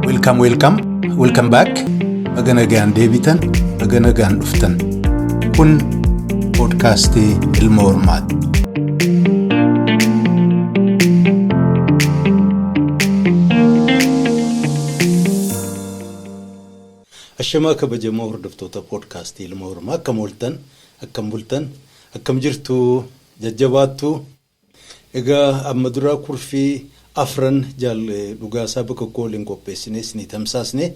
Welcome, welcome, welcome back. Baga nagaan deebitan, baga nagaan dhuftan. Kun poodkaastii Ilma Hormaati. Ashamaa kabajamoo hordoftoota poodkaastii Ilma Hormaa, akkam ooltan, akkam bultan, akkam jirtu, jajjabaattu? Egaa amma duraa kurfii afran Jaal Dhugaasaa Bakakkoo waliin qopheessinee isinii tamsaasne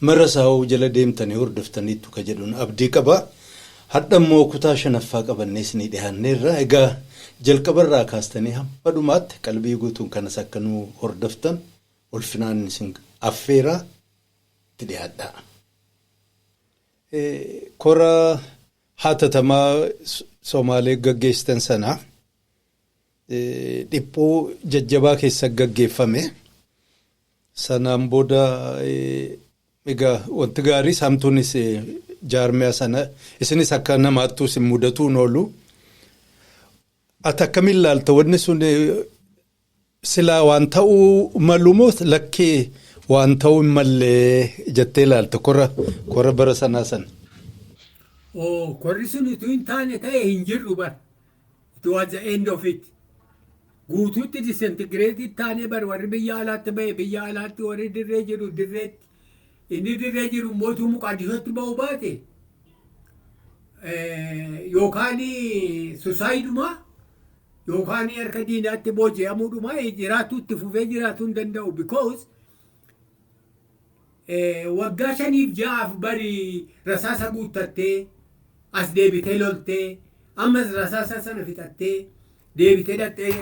mara isaawuu jala deemtanii hordoftaniittu ka jedhun abdii qaba. Hardha immoo kutaa shanaffaa qabannee isinii dhihaanneerra. Egaa jalqabarraa kaastanii hamma dhumaatti qalbii guutuun kanas akka nu hordoftan ulfinaan isin affeera, itti dhiyaadhaa. Kora hatatamaa Somaalee gaggeessitan sana dhiphuu jajjabaa keessa gaggeeffame. Sanaan booda egaa wanti gaariis hamtuunis jaarmiyaa sana isinis akka namaattuu isin mudatuu hin oolu. Ati akkamiin ilaalta, wanni sun silaa waan ta'uu malu moo lakkii waan ta'uu hin mallee jettee ilaalta kora bara sanaa sana? Oh, korri sun utuu hin taane ta'e hin jirru bar. It was the end of it. Guutuutti disintegrate taanee bar, warri biyya alaatti ba'e biyya alaatti, warri dirree jiru dirreetti. Inni dirree jiru immoo utuu Muqaddishootti ba'uu baate yookaan suicide yookaan harka diinaatti booji'amuudhuma jiraatu, itti fufee jiraatuu hin danda'u, because waggaa 5f 6f bari rasaasa guuttattee as deebitee loltee, ammas rasaasa sana fixattee deebitee dhaqxee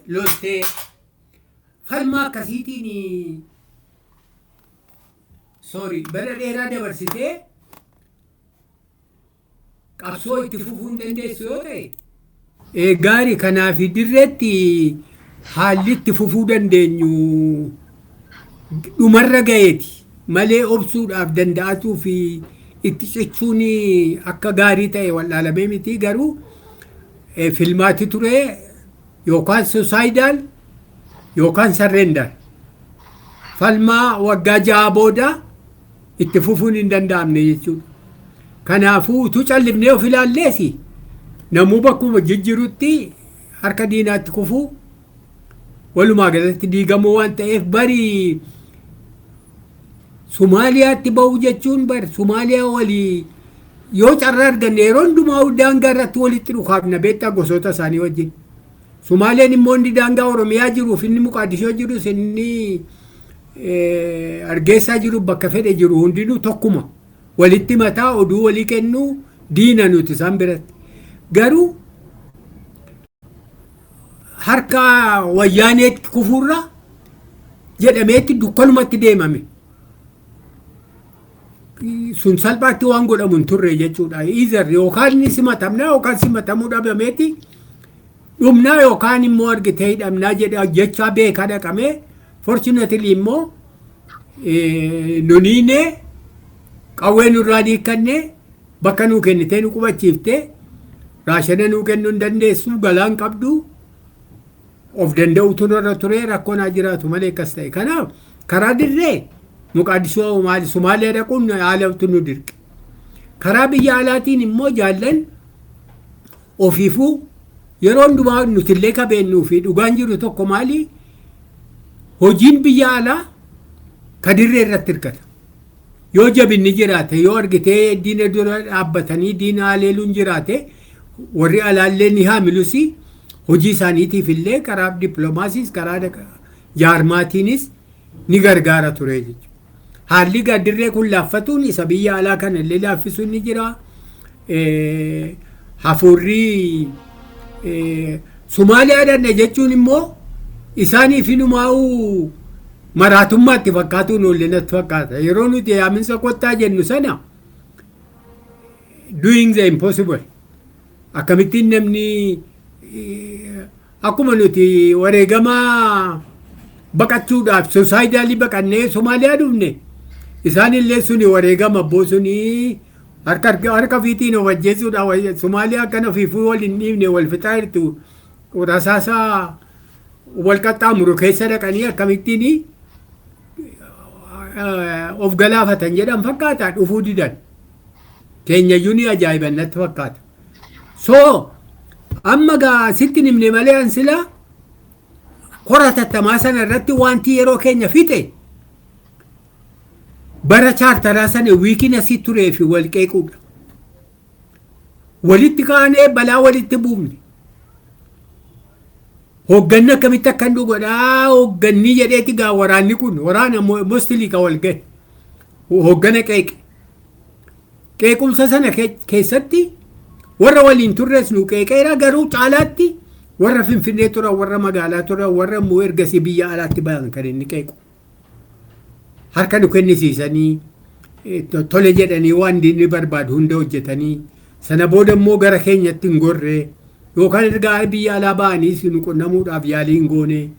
loltee, falma akkasiitiin, sorry, bara dheeraa dabarsitee qabsoo itti fufuu hin dandeessu yoo ta'e gaarii. Kanaaf dirreetti haalli itti fufuu dandeenyu dhumarra ga'eeti malee obsuudhaaf danda'atuu fi itti cichuun akka gaarii ta'e wallaalamee miti, garuu filmaati ture, yookaan suicidal yookaan surrender. Falmaa waggaa 6 booda itti fufuun hin danda'amne jechuudha. Kanaafuu utuu callifnee of ilaalleesi namuu bakkuma jijjirutti harka diinaatti kufuu, walumaa galatti diigamuu waan ta'eef, bari Sumaaliyaatti ba'uu jechuun bar Sumaaliyaa walii yoo carraa arganne yeroo hundumaa daangaa irratti walitti dhukaafna, beektaa, gosoota isaanii wajjin. Sumaaleen immoo inni daangaa Oromiyaa jiruuf, inni Muqaadishoo jirus, inni Hargeysaa jiru, bakka fedhe jiru hundinuu tokkuma. Walitti mataa oduu walii kennuu, diina nuti isaan biratti. Garuu harka Wayyaaneetti kufuurra jedhameetti dukkanumatti deemame. Sun salphaatti waan godhamu hin turre jechuudha. Either yookaan ni simatamna yookaan simatamuu dhabameeti dhumnaa yookaan immoo argitee hidhamnaa jedha jechaa beekaa dhaqamee. Fortunately immoo nuniine qawwee nurraa hiikkanne, bakka nuu kennitee nu qubachiiftee, raashana nuu kennuu hin dandeessu, galaan qabdu, of danda'utu nurra ture, rakkoon haa jiraatu malee akkas ta'e. Kanaaf karaa dirree Muqaadishoo maali Somaaliyaa dhaquun haalatu nu dirqe. Karaa biyya alaatiin immoo jaallan ofiifuu yeroo hundumaa nutillee kabeennuu fi dhugaan jiru tokko maali? Hojiin biyya alaa ka dirree irratti hirkata. Yoo jabinni jiraate, yoo argitee diina dura dhaabbatanii diina haleeluun jiraate, warri alaallee ni haamilus, hojii isaaniitiif illee karaa dippiloomaasiis karaa jaarmaatiinis ni gargaara ture jechuudha. Haalli dirree kun laaffatuun isa biyya alaa kana illee laaffisuun ni jira. Hafuurri Somaaliyaa dhanne jechuun immoo isaaniif inumaa'uu maraatummaatti fakkaatuun oolle natti fakkaata. Yeroo nuti yaaminsa kottaa jennu sana, doing the impossible. Akkamittiin namni akkuma nuti wareegamaa baqachuudhaaf suicidal baqannee Somaaliyaa dhufne, isaan illee suni wareegama abboo suni harka ofiitiin of ajjeesuudhaaf Somaaliyaa akkana ofiifuu wal hin dhiibne, wal fixaa jirtu, rasaasa Wal qaxxaamuru keessa dhaqanii akkamittiin of galaafatan jedhan fakkaata, dhufuu didan. Keenyayyuu ni ajaa'iban natti fakkaata. So amma gaa sitti himne malee an sila kora tattamaa sana irratti wanti yeroo keenya fixe bara chaartaraa sana weakness turee fi wal qeequudha. Walitti kaanee balaa walitti buufne. Hoogganni akkamitti akka inni godhaa hoogganni jedheeti gaa waraanni kun waraana mostly ka wal gahe hooggana qeeqe. Qeequmsa sana keessatti warra waliin turres nu qeeqeera, garuu caalaatti warra Finfinnee turan, warra magaalaa turan, warra immoo ergasii biyya alaatti bahan kan inni qeequ. Harka nu kennisiisanii, tole jedhanii, waan inni barbaadu hunda hojjetanii, sana booda immoo gara keenyatti hin gorree yookaan ergaa biyya alaa ba'anii nu qunnamuudhaaf yaalii hin goone,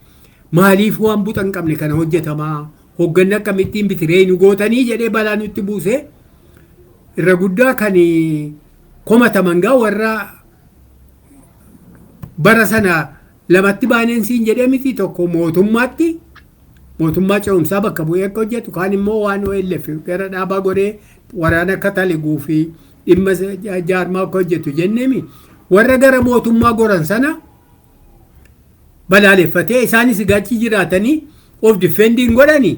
maaliif waan buxa hin qabne kana hojjetamaa, hoogganni akkamittiin bitiree nu gootanii jedhee balaa nutti buuse. Irra guddaa kan komataman gaa warra bara sana lamatti baaneen siin jedhee miti, tokko mootummaatti, mootummaa ce'umsaa bakka bu'ee akka hojjetu, kaan immoo waan OLF gara dhaabaa godhee waraana akka taliguu fi dhimma jaarmaa akka hojjetu jenneemi. Warra gara mootummaa goran sana balaaleffatee, isaanis gachi jiraatanii of defending godhanii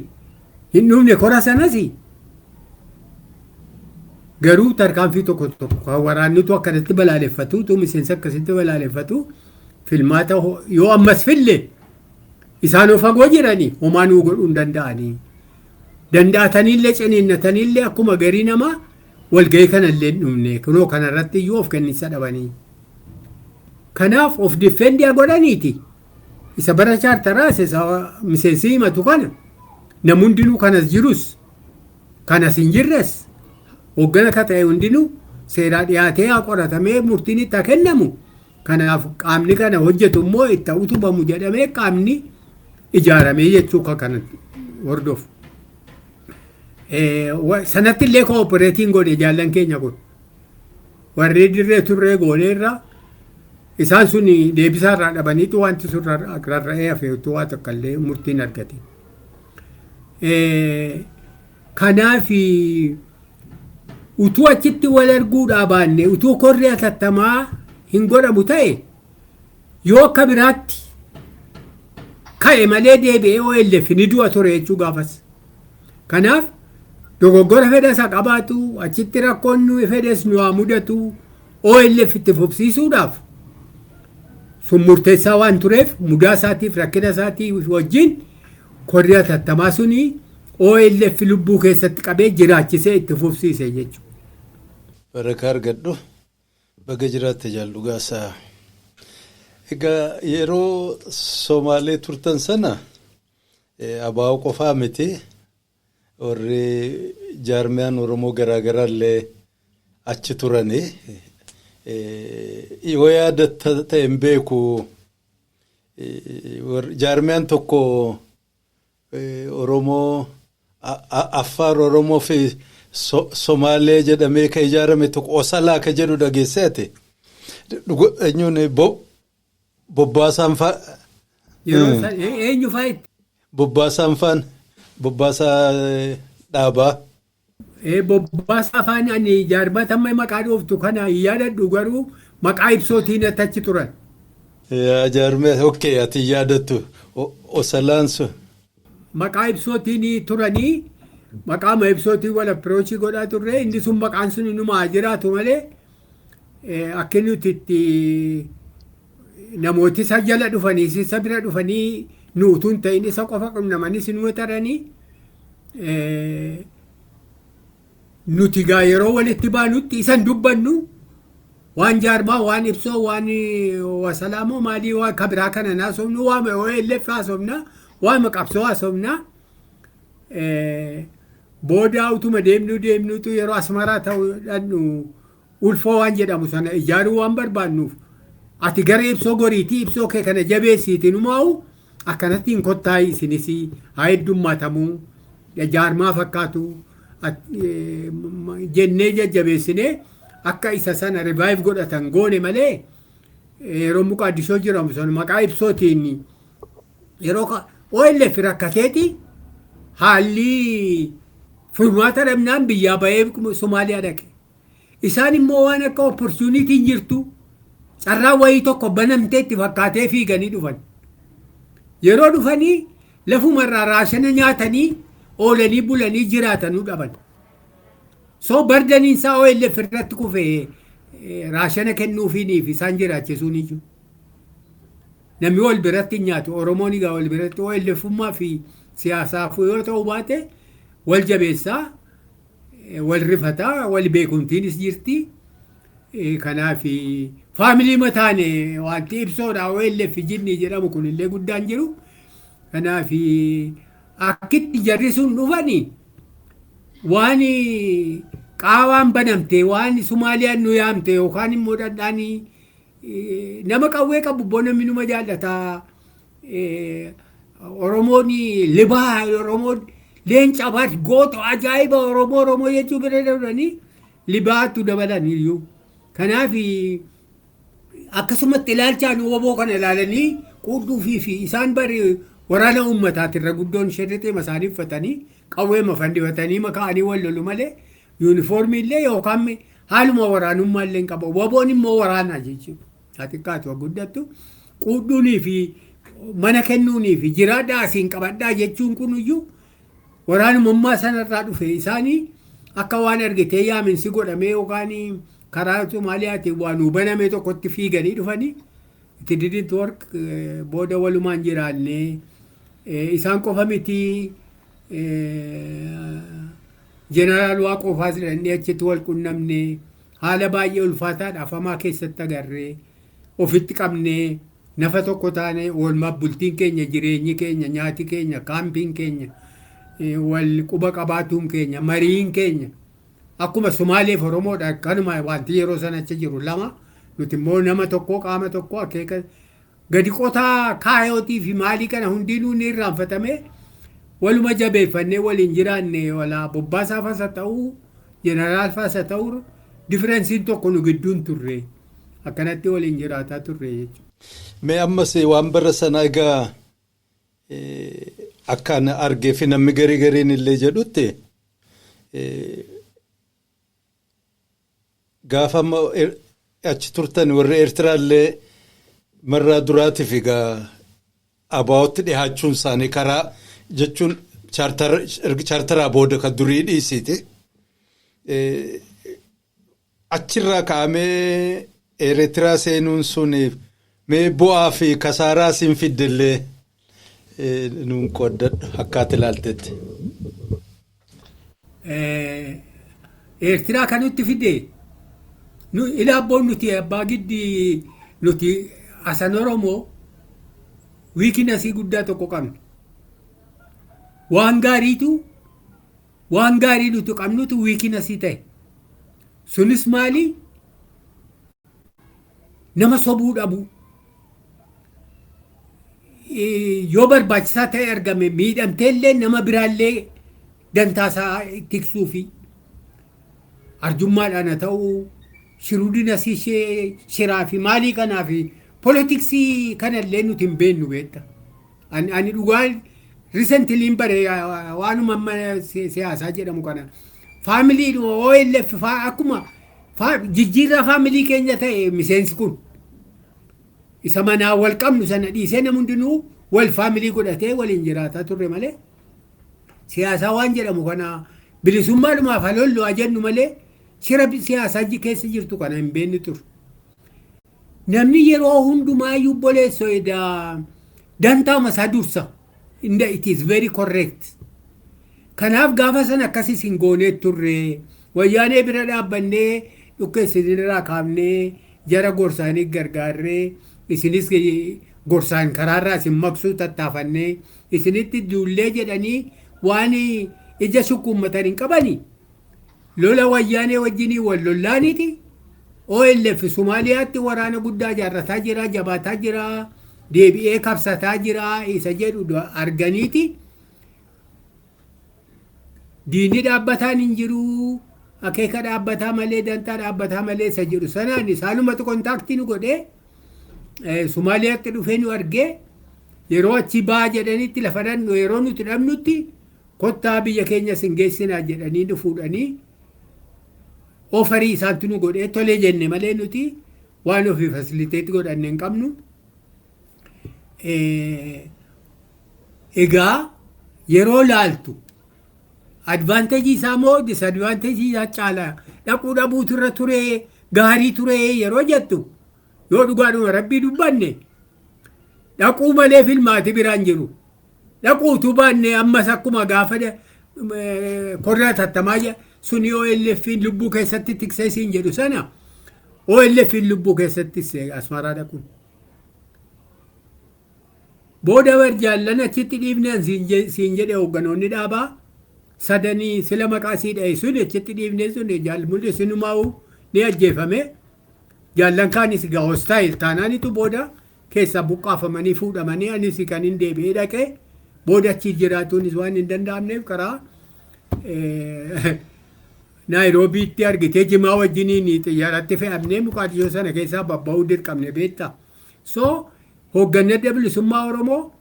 hin dhufne kora sanas. Garuu tarkaanfii tokko tokko kan waraannitu akkanatti balaaleffatu tu miseensa akkasitti balaaleffatu, filmaata yoo ammas fille isaan fagoo jiranii homaa nuu godhuu hin danda'anii. Danda'ataniillee ciniinnataniillee akkuma garii namaa walgahii kanallee hin dhumne, kunoo kanarratti iyyuu of kenninsa dhabanii. Kanaaf of defend godhaniiti. Isa bara chaartaraas isa miseensi himatu kana nam hundinuu kanas jirus kanas hin jirres hoggana ka ta'e hundinuu seeraa dhiyaatee haa qoratamee murtiin itti haa kennamu. Kanaaf qaamni kana hojjetu immoo itti utubamu jedhamee qaamni ijaaramee jechuu ka kana hordofu. Sanatti illee cooperate godhe jaallan keenya kun. Warri dirree turree gooneerra isaan sun deebisaa irraa dhabaniitu wanti sun rarra'ee hafe utuu waa tokko illee murtiin argate. Kanaaf utuu achitti wal arguudhaa baanne, utuu korri atattamaa hin godhamu ta'e, yoo akka biraatti ka'e malee deebi'ee OLF ni du'a ture jechuu gaafas. Kanaaf dogoggora fedhas haa qabaatu, achitti rakkoon nu fedhes nu haa mudatu, OLF itti fufsiisuudhaaf sun murteessaa waan tureef mudaa isaatiif rakkina isaatiif wajjin korri atattamaa suni OLF lubbuu keessatti qabee jiraachisee itti fufsiise jechuudha. Barakaa argadhu. Baga jiraatte, jaal Dhugaasaa. Egaa yeroo Somaalee turtan sana ABO qofaa miti, warri jaarmiyaan Oromoo garaagaraa illee achi turani. Yoo yaadatta ta'e hin beeku, jaarmiyaan tokko Oromoo Affaar, Oromoo fi Somaalee jedhamee kan ijaarame tokko Osalaa kan jedhu dhageessee ati? Eenyuun Bobbaasaan fa'a? Eenyu fa'a itti? Bobbaasaan faan, Bobbaasaa Dhaabaa. Bobbaasaa afaan ani jaarmata amma maqaa dhooftu kana hin yaadadhu, garuu maqaa ibsootiin achi turan. Yaa jaarmee, okay, ati yaadattu Osalaan sun. Maqaa ibsootiin turanii, maqaama ibsootiin wal approach godhaa turre. Inni sun maqaan sun inuma jiraatu malee akka nuti itti namooti isa jala dhufanii isa bira dhufanii nu utuu hin ta'in isa qofa qunnamanis nu taranii. Nuti gaa yeroo walitti baanutti isan dubbannu waan jaarmaa, waan ibsoo, waan wasalaamoo, maalii, waan kabiraa kana naasofnu, waan OLF haasofna, waan qabsoo haasofna. Booda utuma deemnu deemnutu yeroo Asmaraa ta'u dhannu ulfoo waan jedhamu sana ijaaruu waan barbaannuuf, ati gara ibsoo goriitii ibsoo kee kana jabeessiiti, numaa'u akkanatti hin kottaayi, isinis haa heddummatamuu jaarmaa fakkaatu jennee jajjabeessinee akka isa sana revive godhatan goone malee yeroo Muqaaddishoo jiramu sun maqaa ibsootiin. Yeroo OLF rakkateeti haalli furmaata dhabnaan biyyaa bahee Somaaliyaa dhaqe. Isaan immoo waan akka opportunityn jirtu, carraa wayii tokko banamtee itti fakkaatee fiiganii dhufan. Yeroo dhufanii lafumarraa raashana nyaatanii oolanii bulanii jiraatanuu dhaban. So burdeniin isaa OLF irratti kufee raashana kennuufiiniif isaan jiraachisuun iyyuu. Namni wal biratti hin nyaatu. Oromoon egaa wal biratti OLFummaa fi siyaasaaf yoo ta'u baate wal jabeessaa, wal rifataa, wal beekumtiinis jirti. Kanaaf family mataane wanti ibsoodha OLF jinni jedhamu kunillee guddaan jiru. Kanaaf akkitti jarri sun dhufanii waan qaawaan banamte, waan Sumaaliyaan nu yaamte yookaan immoo dhadhaanii nama qawwee qabu boo namni numa jaallataa. Oromoon libaa, Oromoon leenca baat goota ajaa'iba, Oromoo Oromoo jechuu bira darbanii libaatu dabalan iyyuu. Kanaaf akkasumatti ilaalchaan woboo kana ilaalanii quudhuufii fi isaan bari waraana uummataati irra guddoon shirrixii isaanii uffatanii qawwee mafandifatanii makaanii wal lolu malee yuunifoormii illee yookaan haaluma waraanummaa illee hin qabu. Woboon immoo waraana jechuudha. Haa xiqqaatu guddattu quudhuunii fi mana kennuunii fi jiraadhaa asiin qabadhaa jechuun kun iyyuu waraanummaa sanarraa dhufe. Isaanii akka waan argitee yaaminsi godhamee yookaan karaa Somaaliyaatiin waan nuu baname tokkotti fiiganii dhufanii. It didn't work. Booda walumaan jiraanne. Isaan qofa miti, Jeneraal Waaqoo faas jedhanii achitti wal qunnamne. Haala baay'ee ulfaataadhaaf hamaa keessatti agarree ofitti qabnee nafa tokko taane, oolmaaf bultiin keenya, jireenyi keenya, nyaati keenya, kaampiin keenya, wal quba qabaatuun keenya, mariin keenya akkuma Somaaleef Oromoodha. Kanuma wanti yeroo sana achi jiru lama, nuti immoo nama tokko, qaama tokko, akeeka gadi qotaa kaayootii fi maalii kana hundinuu ni irraanfatame. Waluma jabeeffannee waliin jiraanne. Walaa Bobbaasaa fas haa ta'uu, Jeneraal fas haa ta'uu, differenceiin tokko nu gidduun turre, akkanatti waliin jiraataa turre jechuudha. Mee ammas waan bara sana egaa akka ani argee fi namni garii gariin illee jedhutti, gaafa amma achi turtan warri Eertiraallee marraa duraatiif egaa ABOtti dhihaachuun isaanii karaa jechuun chaartaraa booda kan durii dhiisiiti. Achirraa ka'amee Eertiraa seenuun sun mee bu'aa fi kasaaraa siin fiddellee nuun qooddadhu akkaati ilaaltetti. Eertiraa kan nutti fide ilaabboon nuti abbaa giddi nuti asan Oromoo weaknessii guddaa tokko qabna. Waan gaariitu, waan gaarii nuti qabnutu weaknessii ta'e. Sunis maali? Nama sobuu dhabu. Yoo barbaachisaa ta'e argame miidhamteellee nama biraallee dantaasaa tiksuu fi arjummaadhaan haa ta'uu, shrewdness ishee shiraa fi maalii kanaa fi politicsii kanallee nuti hin beennu beekta. Ani dhugaa recently bare waanuma amma siyaasaa jedhamu kana. Family OLF akkuma jijjiirraa family keenya ta'e miseensi kun. Isa manaa wal qabnu sana dhiisee nam hundinuu wal family godhatee waliin jiraataa turre malee siyaasaa waan jedhamu kana bilisummaadhumaaf halollu haa jennu malee shira siyaasaa keessa jirtu kana hin beekni ture. Namni yeroo hundumaayyuu boleessoo dantaama isaa dursa. It is very correct. Kanaaf gaafa sana akkasis hin goonee turre. Wayyaanee bira dhaabbannee dhukkeessinirraa kaafnee jara gorsaanii gargaarree isinis gorsaan karaarraa isin maqsuu tattaafannee isinitti duullee jedhanii waan ija sukkuummatan hin qabani. Lola wayyaanee wajjinii wal lollaaniiti. OLF Somaaliyaatti waraana guddaa ijaarrataa jira, jabaataa jira, deebi'ee kabsataa jira isa jedhu arganiiti. Diinni dhaabbataan hin jiru, akeeka dhaabbataa malee, dantaa dhaabbataa malee isa jedhu sanaan isaanumatu contactii nu godhee Somaaliyaatti dhufee nu argee. Yeroo achi baa jedhanitti, lafa dhannu yeroo nuti dhabnutti, kottaa biyya keenya sin geessinaa jedhanii nu fuudhanii offer isaantu nu godhee tolee jenne malee nuti waan ofii facilitate godhanne hin qabnu. Egaa yeroo laaltu advantage isaa moo disadvantage isaa caala, dhaquu dhabuutu irra ture, gaarii ture yeroo jettu, yoo dhugaadhuma rabbii dubbanne, dhaquu malee filmaati biraan jiru. Dhaquu utuu baanne ammas akkuma gaafa korraa tattamaa suni OLF'n lubbuu keessatti tiksee siin jedhu sana, OLF'n lubbuu keessatti tiksee Asmaraa dhaquun. Booda bar jaallan achitti dhiibneen siin jedhe, hoogganoonni dhaabaa sadanii sila maqaa sii dha'e sun achitti dhiibnee sun, jaal mul'isinumaa'u ni ajjeefame. Jaallan kaanis egaa hostile taanaanitu booda keessaa buqqaafamanii fuudhamanii, anis kan hin deebi'ee dhaqee booda achi jiraatuunis waan hin danda'amneef karaa Naayiroobiitti argitee jimaa wajjiniin xiyyaaratti fe'amnee Muqaadishoo sana keessaa babba'uu dirqamne beektaa. So hoogganni Adda Bilisummaa Oromoo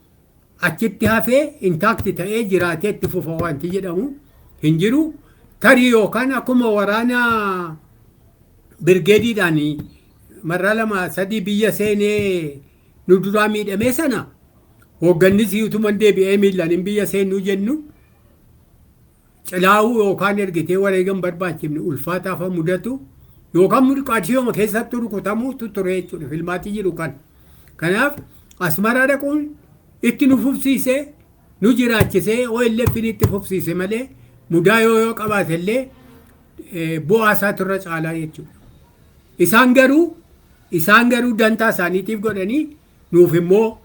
achitti hafee intact ta'ee jiraatee itti fufa wanti jedhamu hin jiru. Tarii yookaan akkuma waraana birgeediidhaan marraa lama sadii biyya seenee nu duraa miidhamee sana, hooggannis utuman deebi'ee miillaan hin biyya seenuu jennu cilaa'uu yookaan ergitee wareegan barbaachifne ulfaataaf mudatu yookaan Muqaadishooma keessatti rukutamuutu ture jechuudha filmaatii jiru kan. Kanaaf Asmaraa dhaquun itti nu fufsiisee, nu jiraachisee, OLF itti fufsiise malee mudaa yoo qabaate illee bu'aa isaatu irra caalaa jechuudha. Isaan garuu dantaa isaaniitiif godhanii nuuf immoo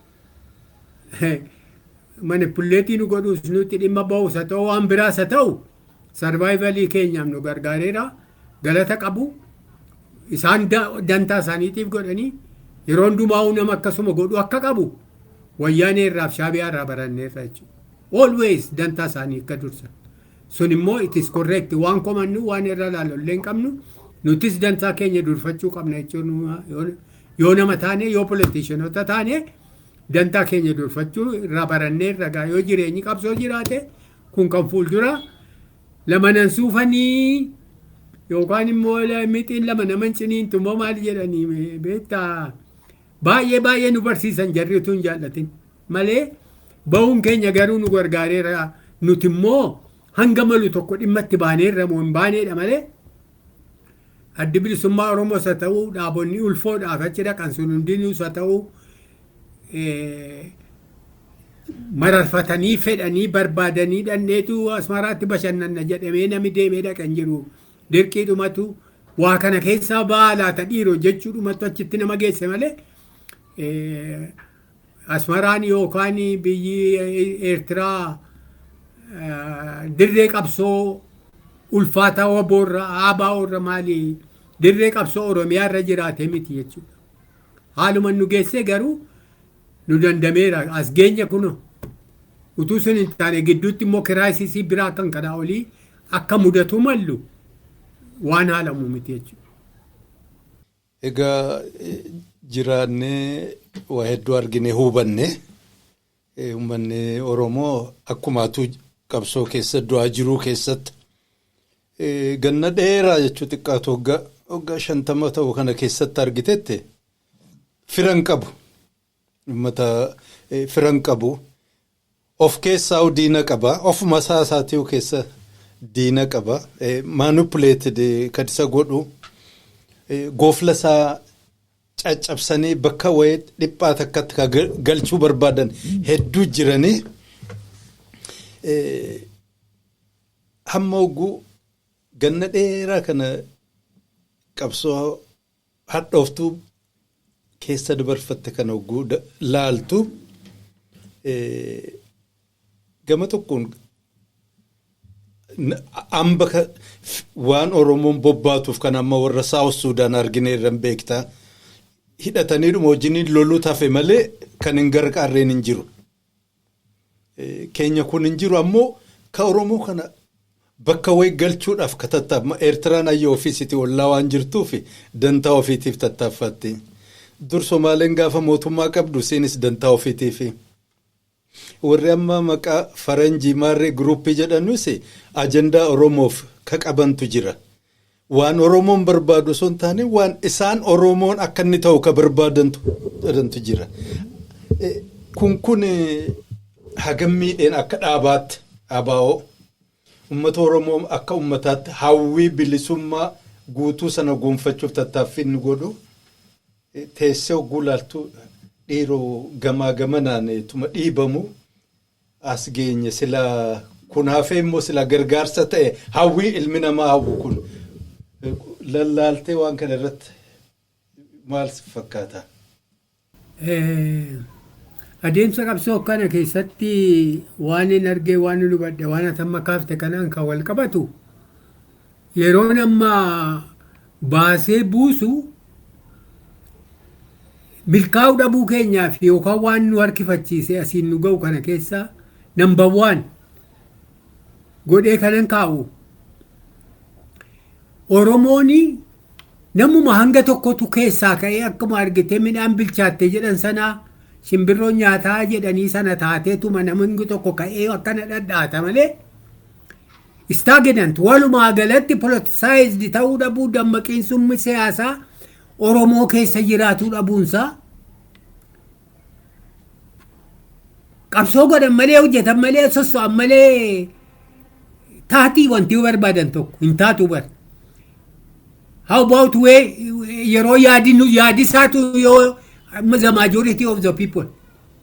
manipulate nu godhuus, nutti dhimma ba'uus haa ta'u, waan biraas haa ta'u, survival keenyaaf nu gargaareera, galata qabu. Isaan dantaa isaaniitiif godhanii yeroo hundumaa nama akkasuma godhu akka qabu Wayyaanee irraaf Shaabiyaa irraa baranneerra jechuudha. Always dantaa isaanii akka dursan. Sun immoo it is correct, waan komannu waan irra ilaallu illee hin qabnu. Nutis dantaa keenya durfachuu qabna jechuun, yoo nama taane, yoo politicianota taane, dantaa keenya durfachuu irraa baranneerra. Gaa yoo jireenyi qabsoo jiraate kun kan fuuldura lama nan suufanii yookaan immoo mixiin lama nama hin ciniintu immoo maal jedhanii beektaa, baay'ee baay'ee nu barsiisan jarri utuu hin jaallatin malee. Bahuun keenya garuu nu gargaareera. Nuti immoo hanga malu tokko dhimma itti baaneerra moo hin baaneedha malee, Addi Bilisummaa Oromoos haa ta'u, dhaabonni ulfoodhaaf achi dhaqan sun hundinuus haa ta'u, mararfatanii fedhanii barbaadanii dhandheetu Asmaraatti bashannanna jedhamee nami deemee dhaqan jiru. Dirqiidhumatu waa kana keessaa ba'aa laata dhiiroo jechuudhumatu achitti nama geesse malee, Asmaraan yookaan biyyi Eertiraa dirree qabsoo ulfaataa waboorra ABOrra maali dirree qabsoo Oromiyaa irra jiraate miti jechuudha. Haaluma nu geessee garuu nu dandameera as geenya. Kuno utuu sun hin taane gidduutti immoo crisis biraa kan kanaa olii akka mudatu mallu waan haalamu miti jechuudha. Egaa jiraannee waa hedduu argine, hubanne. Uummanni Oromoo akkumaatu qabsoo keessa du'aa jiruu keessatti ganna dheeraa jechuu xiqqaatu waggaa 50 ta'u kana keessatti argitetti firan qabu. Uummata firan qabu. Of keessaa diina qaba. Ofuma isaa isaatii keessa diina qaba. Manipulated kan isa godhu. Goofla isaa caccabsanii bakka wayii dhiphaa takkatti kan galchuu barbaadan hedduu jiranii. Hamma hogguu ganna dheeraa kana qabsoo hadhooftuu keessa dabarfatte kana hogguu laaltu, gama tokkoon amba waan Oromoon bobbaatuuf kan amma warra South Sudan argine irran beektaa, hidhataniidhuma wajjiniin loluu tafe malee kan hin gargaarreen hin jiru. Keenya kun hin jiru. Ammoo ka Oromoo kana bakka wayi galchuudhaaf ka tattaaf Eertiraan ayya ofiisitii ollaa waan jirtuuf dantaa ofiitiif tattaaffatti. Dur Somaaleen gaafa mootummaa qabdu isiinis dantaa ofiitiif. Warri amma maqaa faranjii maarree groupii jedhanus ajandaa Oromoof ka qabantu jira. Waan Oromoon barbaadu osoo hin taane, waan isaan Oromoon akka inni ta'u ka barbaadantu jedhantu jira. Kun hagam miidheen akka dhaabaatti ABO uummata Oromoo akka uummataatti hawwii bilisummaa guutuu sana gonfachuuf tattaaffii inni godhu teessee hogguu laaltu, dhiiroo gamaa gamanaan tuma dhiibamu as geenye. Sila kun hafee immoo sila gargaarsa ta'e, hawwii ilmi namaa hawwu kun lallaaltee, waan kana irratti maal si fakkaata? Adeemsa qabsoo kana keessatti waan hin argee, waan hin hubadhe, waan ati amma kaafte kanaan kan wal qabatu, yeroon amma baasee buusu milkaa'uu dhabuu keenyaaf yookaan waan nu harkifachiise asiin nu ga'u kana keessa number one godhee kanan kaa'u, Oromoon namuma hanga tokkotu keessaa ka'ee akkuma argitee midhaan bilchaatte jedhan sanaa, shimbirroo nyaataa jedhanii sana taateetuma namni tokko ka'ee akkana dhadhaata malee, stagnant, walumaa galatti politicized ta'uu dhabuu, dammaqiinsummi siyaasaa Oromoo keessa jiraatuu dhabuunsaa, qabsoo godhan malee, hojjetan malee, sosso'an malee, taatii wanti barbaadan tokko hin taatu bar. How about we yeroo yaadinu yaadisaatu yoo the majority of the people,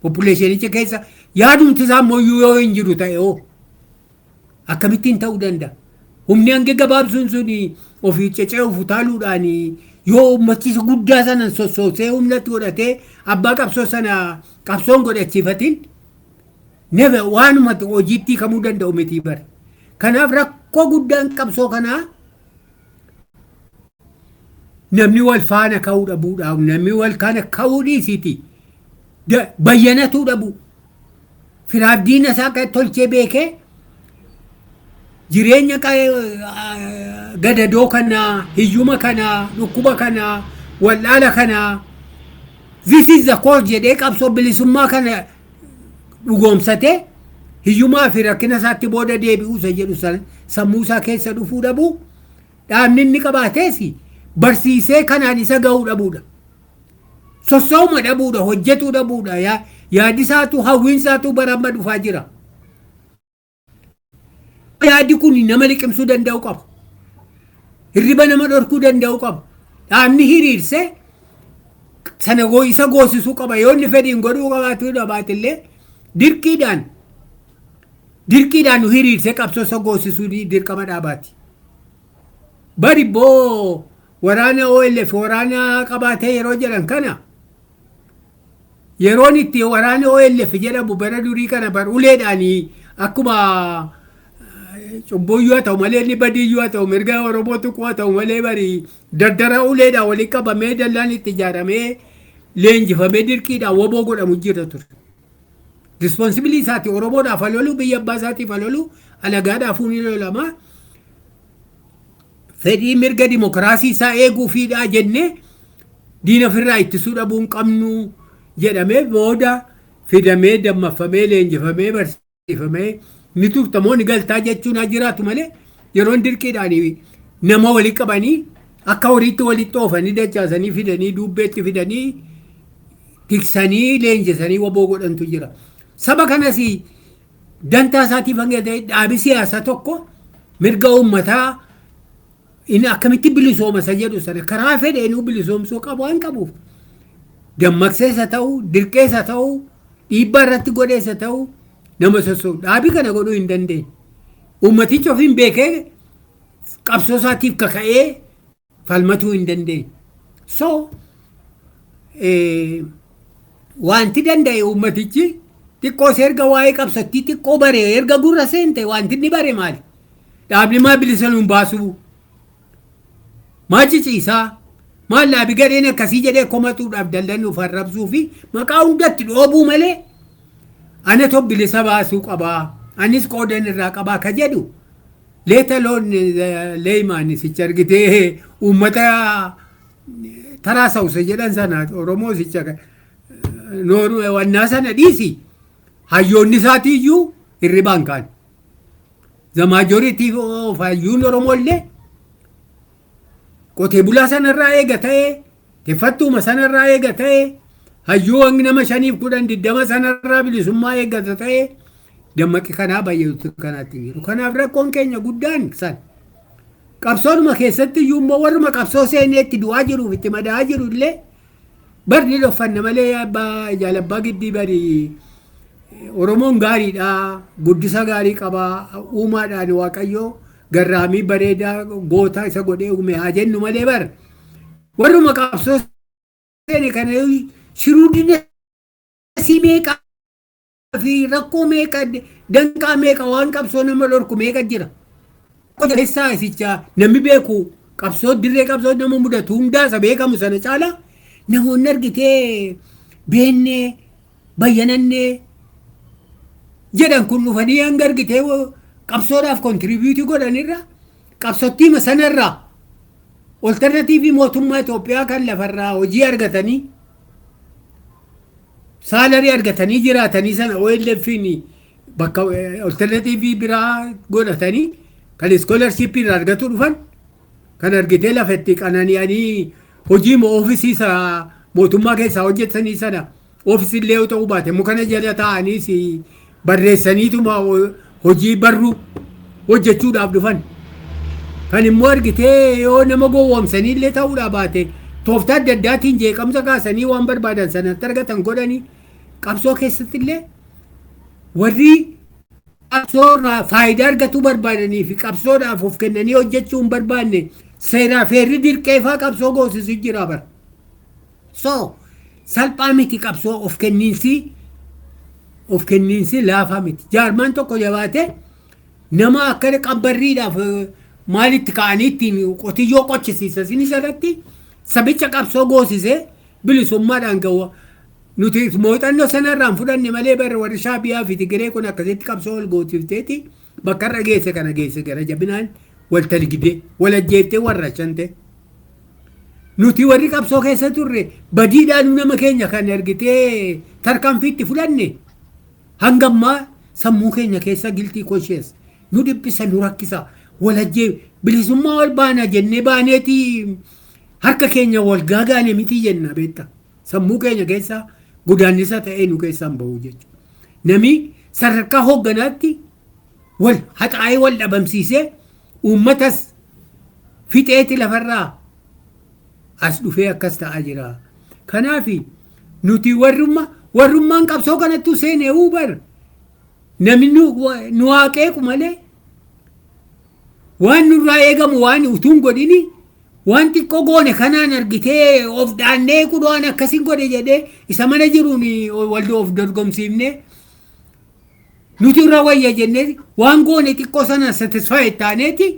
populationicha keessa yaadumti isaa immoo yoo hin jiru ta'e hoo akkamittiin ta'uu danda'a? Humni hanga gabaabsuun sun ofii cece'uuf utaaluudhaan yoo uummachiisa guddaa sana sossoosee humnatti godhatee abbaa qabsoo sana qabsoon godhachiifatin, never waanuma hojiitti kamuu danda'u miti bara. Kanaaf rakkoo guddaan qabsoo kanaa namni wal faana ka'uu dhabuudhaaf, namni wal faana ka'uu dhiisiiti bayyanatuu dhabu. Firaaf diina isaa tolchee beekee jireenya gadadoo kanaa, hiyyuma kanaa, dhukkuba kanaa, wal'aala kanaa, this is the cause jedhee qabsoo bilisummaa kana dhugoomsatee hiyyumaa fi rakkina isaatti booda deebi'uu isa jedhu sana sammuu isaa keessa dhufuu dhabu, dhaabni inni qabaatees barsiisee kanaan isa ga'uu dhabuudha. Sossooma dhabuudha, hojjetuu dhabuudha, yaadisaatu hawwiinsaatu bara amma dhufaa jira. Yaadi kun nama liqimsuu danda'u qaba. Hirriba nama dhorkuu danda'u qaba. Dhaabni hiriirsee sana isa goosisuu qaba. Yoo inni fedhiin godhuu qabaatu dhabaatillee, dirqiidhaan nu hiriirsee qabsoo isa goosisuu dirqama dhaabaati. Bari boo waraana OLF waraana qabaatee yeroo jedhan kana, yeroon itti waraana OLF jedhamu bara durii kana bar uleedhaan akkuma cubbuyyuu haa ta'u malee, inni badiiyyuu haa ta'u, mirga Oromoo tuquu haa ta'u malee, bari dardara uleedhaan walitti qabamee, dallaan itti ijaaramee, leenjifamee, dirqiidhaan woboo godhamu jira ture. Responsibility isaati Oromoodhaaf lolu, biyya abbaa isaatiif lolu, alagaadhaaf ni lolama. Fedhii mirga dimokiraasii isaa eeguufiidhaa jennee diina ofirraa ittisuu dhabuu hin qabnu jedhamee, booda fidamee, dammaffamee, leenjifamee, barsiifamee, ni turtamoo ni galtaa jechuun haa jiraatu malee, yeroon dirqiidhaan nama walii qabanii akka horiitti walitti oofanii dachaasanii fidanii duubbeetti fidanii tiksanii leenjisanii waboo godhantu jira. Saba kanas dantaa isaatiif hanga ta'e dhaabi siyaasaa tokko mirga uummataa inni akkamitti bilisooma isa jedhu sana karaa fedheenuu bilisoomsuu qabu waan qabuuf, dammaqsees haa ta'u, dirqees haa ta'u, dhiibbaa irratti godhees haa ta'u, nama sossoobu dhaabii kana godhuu hin dandeenye. Uummatichi ofiin beekee qabsoo isaatiif kaka'ee falmatuu hin dandeenye. So wanti danda'e uummatichi xiqqoo erga waa'ee qabsattii xiqqoo bare, erga gurra seente, wanti inni bare maali? Dhaabni maa bilisa nuun baasuu? Maa ciciisaa? Maal dhaabi gadheen akkasii jedhee komatuudhaaf, dallanuuf, arrabsuu fi maqaa hundatti dhoobuu malee, ana bilisa baasuu qabaa, anis qoodan irraa qabaa ka jedhu, leeta loon leeymaan sicha argitee uummata taraa sawsa jedhan sana, Oromoo sicha wannaa sana dhiisi. Hayyoonni isaatii iyyuu hirribaan kaan. The majority of hayyuun Oromoo illee qotee bulaa sanarraa eega ta'ee, tiffattuuma sanarraa eega ta'ee, hayyuu nama 5 10 20 sanarraa bilisummaa eeggata ta'ee, dammaqi kanaa baay'eetu kanaatti jiru. Kanaaf rakkoon keenya guddaan san. Qabsoonuma keessatti iyyuu immoo warruma qabsoo seenee itti du'aa jiruuf itti madaa'aa jiru illee barni dhoffanna malee, abbaa jaalabbaa giddii bari Oromoon gaariidha, guddisa gaarii qabaa, uumaadhaan Waaqayyoo garraamii bareedaa goota isa godhee uume haa jennu malee, bar warruma qabsoo seene kana shiruudina si meeqa fi rakkoo meeqa, danqaa meeqa, waan qabsoo nama dhorku meeqa jira. Keessaa isicha namni beeku qabsoo dirree qabsoo nama mudatu hundaa isa beekamu sana caala namoonni argitee beennee bayyanannee jedhan kun dhufanii hanga argitee qabsoodhaaf contribute godhanirra, qabsottiima sanarraa alternative mootummaa Itoophiyaa kan lafarraa hojii argatanii, salary argatanii jiraatanii sana OLF'n bakka alternative biraa godhatanii kan scholarship irraa argatu dhufan, kan argitee lafa itti qanani'anii hojii office isa mootummaa keessaa hojjetanii sana, office illee yoo ta'uu baate mukana jala taa'aniis barreessaniituma hojii barruu hojjechuudhaaf dhufan. Kan immoo argitee yoo nama gowwoomsanii illee ta'uudhaa baate tooftaa adda addaatiin jeeqamsa kaasanii waan barbaadan sanatti argatan godhanii, qabsoo keessatti illee warri qabsoo irraa faayidaa argatuu barbaadanii fi qabsoodhaaf of kennanii hojjechuu hin barbaanne seeraa feerri dirqeefaa qabsoo goosisu jira bara. So salphaa miti qabsoo of kenniinsi, of kenniinsi laafaa miti. Jaarmaan tokko jabaate nama akka qabbarriidhaaf maalitti ka'anii ittiin qotiyyoo qochisiisa sini jalatti sabicha qabsoo goosisee bilisummaadhaan ga'u. Nuti muuxannoo sanarraan fudhanne malee bara warri Shaabiyaa fi Tigiree kun akkasitti qabsoo wal goosifteeti bakka irra geesse kana geesse, gara jabinaan wal talgidee wal ajjeeftee warra shante. Nuti warri qabsoo keessa turre badiidhaan nama keenya kan argitee tarkaanfiitti fudhanne hanga ammaa sammuu keenya keessa guilty conscience nu dhiphisa, nu rakkisa. Walajjee bilisummaa wal baana jennee baaneeti harka keenya wal gaagaane miti jenna beekta. Sammuu keenya keessa godaannisa ta'ee nu keessaan bahu jechuudha. Nami sadarkaa hoogganaatti wal haxaa'ee wal dhabamsiisee uummatas fixeeti lafarraa as dhufee akkas ta'aa jira. Kanaaf nuti warrummaan qabsoo kanattuu seenee bar namni nu haa qeequ malee waan nurraa eegamu waan utuun godhini waan xiqqoo goone kanaan argitee of dhaannee kudhaan akkasin godhe jedhee isa mana jiruun wal of dorgomsiifnee nuti irra wayya jennee waan goone xiqqoo sana satisfy taaneeti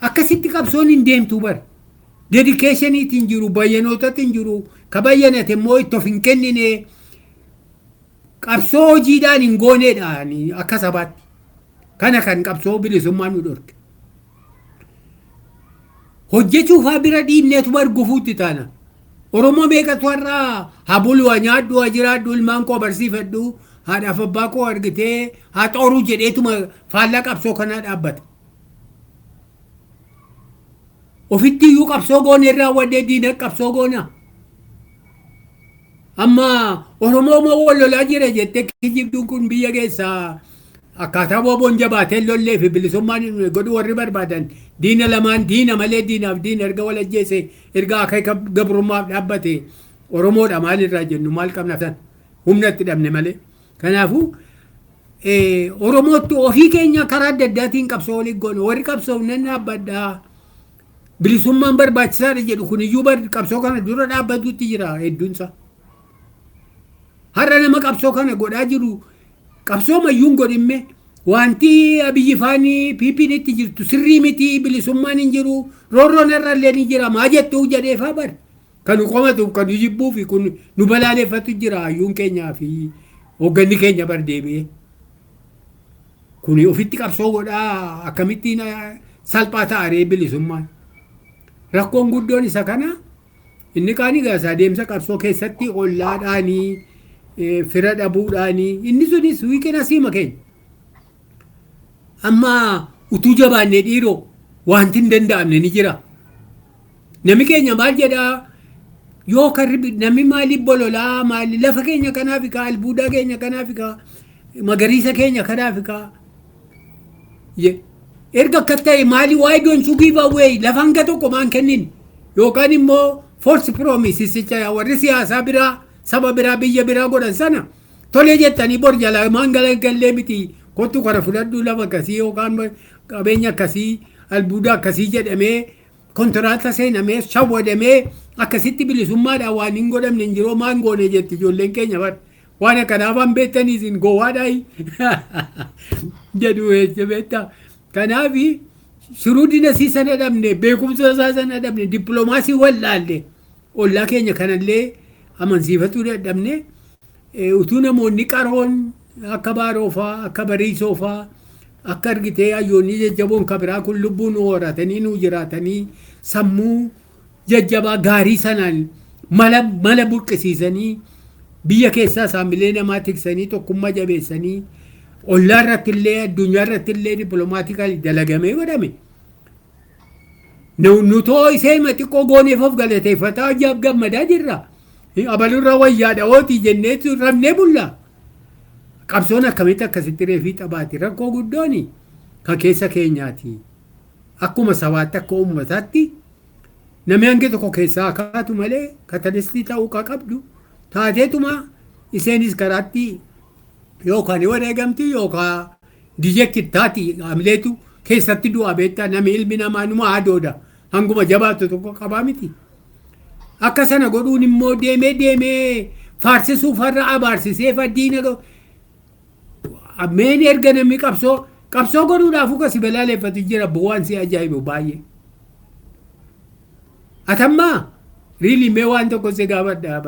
akkasitti qabsoon hin deemtu bara. Dedicationiitiin jiru, bayyanootatti hin jiru, ka bayyanate immoo itti of hin kennine, qabsoo hojiidhaan hin gooneedha akka sabaatti. Kana kan qabsoo bilisummaa nu dhorke. Hojjechuufaa bira dhiibneetu bar gufuutti taana. Oromoo meeqatu har'aa haa bulu, haa nyaadhu, haa jiraadhu, ilmaan koo barsiifadhu, haadhaaf abbaa koo argitee haa xooruu jedheetuma faallaa qabsoo kanaa dhaabbata. Ofitti iyyuu qabsoo goone irraa wadee diina qabsoo goona. Amma Oromoo moo wal lolaa jira jettee kijibduun kun biyya keessaa akkaataa booboon jabaatee lollee fi bilisummaan godhuu warri barbaadan diina lamaan diina malee diinaaf diina erga wal ajjeese, erga akeeka gabrummaaf dhaabbate, Oromoodha maalirraa jennu maal qabna san humna itti dhabne malee. Kanaafuu Oromootti ofii keenya karaa adda addaatiin qabsoo waliin goone, warri qabsoof nan dhaabbadhaa, bilisummaan barbaachisaadha jedhu kun iyyuu qabsoo kana dura dhaabbatutti jira hedduunsa. Har'a nama qabsoo kana godhaa jiru, qabsoo mayyuun godhimme, wanti Abiyyi faanii PP'n itti jirtu sirrii miti, bilisummaan hin jiru, roorroon irra illee ni jira maa jettuu jedheefaa bar. Kan nu qomatuuf, kan nu jibbuu fi kun nu balaaleffatu jira hayyuun keenyaa fi hoogganni keenya bar deebi'ee. Kuni ofitti qabsoo godhaa akkamittiin salphaa ta'a ree bilisummaan? Rakkoon guddoon isa kana. Inni kaan egaa isa adeemsa qabsoo keessatti ollaadhaanii fira dhabuudhaanii inni sunis weaknessiima keenya. Amma utuu jabaannee dhiiroo wanti hin danda'amne ni jira. Nami keenya maal jedhaa, yoo karri namni maaliif bololaa, maali lafa keenya kanaaf kaa, albuudaa keenya kanaaf kaa, magariisa keenya kanaaf kaa. Erga akka ta'e maali, why don't you give away lafa hanga tokko maan kennin, yookaan immoo false promises warri siyaasaa biraa, saba biraa, biyya biraa godhan sana tolee jettanii bor jalaa maan galgallee miti, kottu kana fudhadhu, lafa akkasii yookaan qabeenya akkasii, albuuda akkasii jedhamee kontiraata seenamee shawwadamee akkasitti bilisummaadhaan waan hin godhamne hin jiru. Maan goone jetti ijoolleen keenya bar, waan akkanaaf han beektanii isin gowwaadhaayi jedhu beektaa. Kanaaf shrewdnessii sana dhabne, beekumsa isaa sana dhabne, dippiloomaasii wallaalle, ollaa keenya kanallee amansiifatuu dadhabne. Utuu namoonni qaroon akka Baaroofaa, akka Bariisoofaa, akka argitee hayyoonni jajjaboon kabiraa kun lubbuu nu horatanii nu jiraatanii, sammuu jajjabaa gaarii sanaan mala mala burqisiisanii, biyya keessaa saamilee namaa tiksanii, tokkummaa jabeessanii, ollaa irratti illee addunyaa irratti illee diplomatically dalagamee godhame. Nutoo isee xiqqoo gooneef of galateeffataa ajaa'ib gammadaa jirra. Abalurra wayyaadha ootii jennee rafnee bulla. Qabsoon akkamitti akkasitti reefii xabaati? Rakkoo guddooni kan keessa keenyaati. Akkuma sabaatti, akka uummataatti namni hangi tokko keessaa kaatu malee catalystii ta'uu ka qabdu taateetuma isheenis karaatti yookaan wareegamti yookaan dejected taati, hamileetu keessatti du'a beektaa. Namni ilmi namaa numa hadooda, hanguma jabaatu tokko qabaa miti. Akka sana godhuun immoo deemee deemee faarsisuuf har'a abaarsisee faddiina meen erga namni qabsoo qabsoo godhuudhaaf kasi balaaleffatu jira, bu'aan si ajaa'ibu baay'ee. Atammaa really mee waan tokko si gaafadha,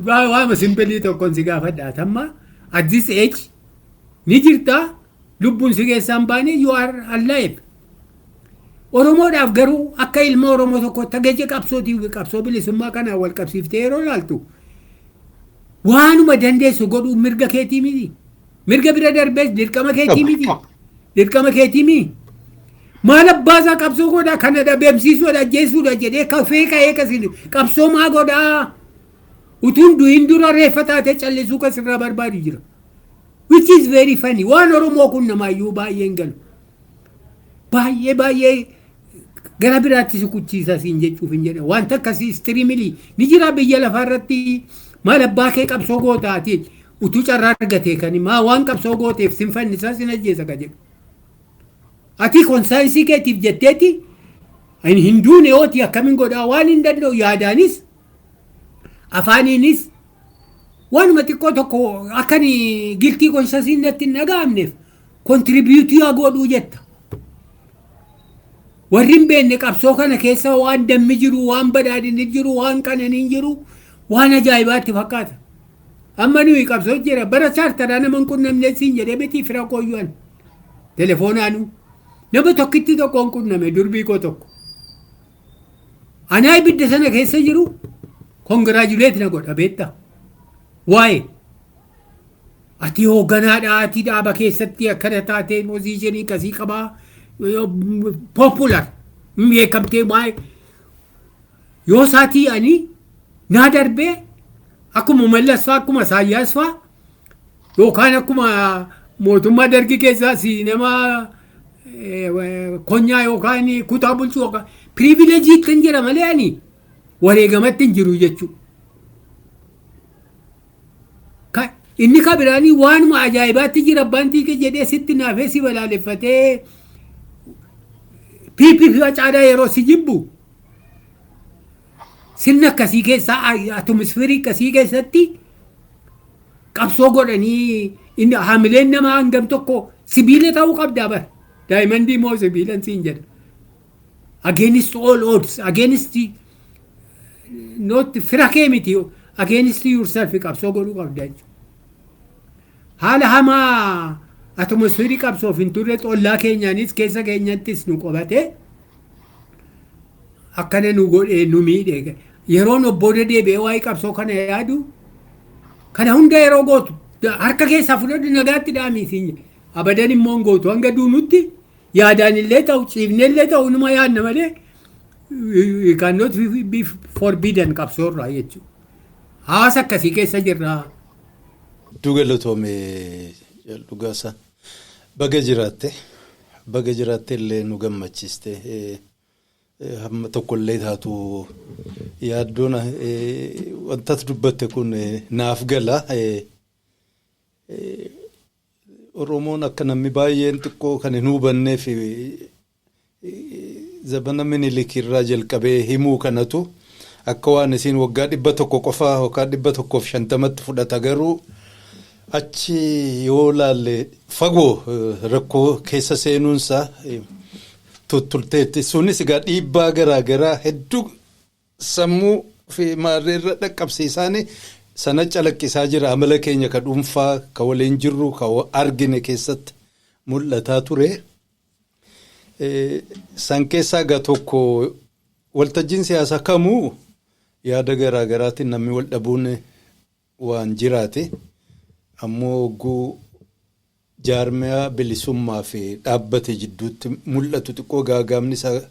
waama simple tokkoon si gaafadha. Atammaa at this age ni jirta, lubbuun si keessaan baane, you are alive. Oromoodhaaf garuu akka ilma Oromoo tokko tageeje qabsootii qabsoo bilisummaa kanaan wal qabsiiftee yeroo ilaaltu, waanuma dandeessu godhuu mirga keetii miti. Mirga bira darbees dirqama keetii miti. Dirqama keetii miti. Maal abbaasaa qabsoo godhaa, kana dhabeemsiisuudha, ajjeesuudha jedhee kafee ka'ee kasin qabsoo maa godhaa? Utuun du'in dura reeffa taatee callisuu kasirraa barbaadu jira. Which is very funny. Waan Oromoo kun namaayyuu baay'ee hin galu. Baay'ee baay'ee gara biraatti si kuchiisa siin jechuuf hin jedhe. Wanta akkasii extremely ni jira biyya lafaa irratti. Maal abbaa kee qabsoo gootaati, utuu carraa argatee kan maa waan qabsoo gooteef sin fannisaa, sin ajjeesa ka jedhu. Ati conscience keetiif jetteeti hin duune yooti akkamiin godhaa, waan hin danda'u yaadaanis afaaniinis waanuma xiqqoo tokko akkan guilty conscience natti hin dhaga'amneef contribute haa godhuu jetta. Warri hin beekne qabsoo kana keessa waan dammi jiru, waan badhaadhinni jiru, waan qananiin jiru waan ajaa'ibaatti fakkaata. Amma nuyi qabsoo jira bara chaartaraa nama hin qunnamne siin jedhee miti, fira kooyyuan telefoonaanu nama tokkitti tokko hin qunname, durbii koo tokko. Anaa ibidda sana keessa jiru congratulate na godha beektaa. Waa'ee ati hoogganaadha, ati dhaaba keessatti akkana taatee position akkasii qabaa, popular beekamtee, waa'ee yoo isaatii ani naa darbee akkuma Mallas fa'aa, akkuma Saayyaas fa'aa, yookaan akkuma mootummaa Dargii keessaa si nama konyaa yookaan kutaa bulchuu yookaan privilege kan jira malee ani wareegamatti hin jiru jechuudha. Inni ka biraanii waanuma ajaa'ibaatti jira, abbaan tiikee jedhee sitti naafee si balaaleffatee PP facaadaa yeroo si jibbu, sirna akkasii keessaa, atmosphere akkasii keessatti qabsoo godhanii inni haamileen namaa hangam tokko sibiila ta'uu qabdaa bara. Diamond moo sibiilan siin jedha. Against all odds, against not fira kee miti, against yourself qabsoo godhuu qabda jechuudha. Haala hamaa atmosphere qabsoof hin turre ollaa keenyaanis keessa keenyattis nu qabatee akkana nu godhee nu miidhe. Yeroon obbooda deebi'ee waa'ee qabsoo kana yaadu kana hunda yeroo gootu harka keessaa fudhadhu, nagaatti dhaamii siin. Abadan immoo hin gootu. Hanga duunutti yaadaan illee ta'u, ciifnee illee ta'u, numa yaadna malee you cannot be forbidden qabsoorraa jechuudha. Hawaasa akkasii keessa jirra. Hedduu galatoome, Dhugaasaa. Baga jiraatte, baga jiraatte illee nu gammachiiste. Hamma tokkollee taatu yaaddoon wanta dubbatte kun naaf gala. Oromoon akka namni baay'een xiqqoo kan hin hubanneef zabana Minilik irraa jalqabee himuu kanatu akka waan isiin waggaa 100 qofaa yookaan 150tti fudhata, garuu achi yoo laalle fagoo rakkoo keessa seenuunsaa tuttulteetti. Sunis egaa dhiibbaa garaa garaa hedduu sammuu fi maarreerra dhaqqabsiisaanii sana calaqqisaa jira. Amala keenya ka dhuunfaa, ka waliin jirru, ka argine keessatti mul'ataa ture. San keessaa egaa tokko, waltajjiin siyaasaa kamuu yaada garaa garaatiin namni wal dhabuun waan jiraate. Ammoo hogguu jaarmiyaa bilisummaa fi dhaabbate jidduutti mul'atu xiqqoo gaagaamni isaa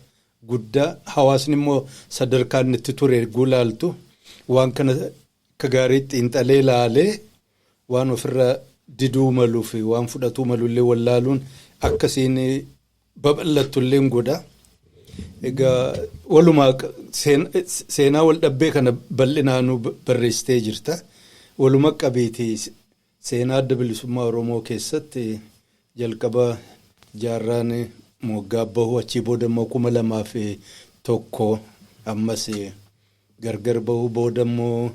guddaa. Hawaasni immoo sadarkaan itti ture erguu laaltu waan kana akka gaariitti xiinxalee laalee waan ofirra diduu maluu fi waan fudhatuu malullee wallaaluun akkasiin babal'attu illee godha. Egaa walumaa seenaa wal dhabbee kana bal'inaanuu barreessitee jirta. Waluma qabeetii seenaa Adda Bilisummaa Oromoo keessatti jalqaba jaarraan moggaa bahuu, achii booda immoo 2001 ammas gargar bahuu, booda immoo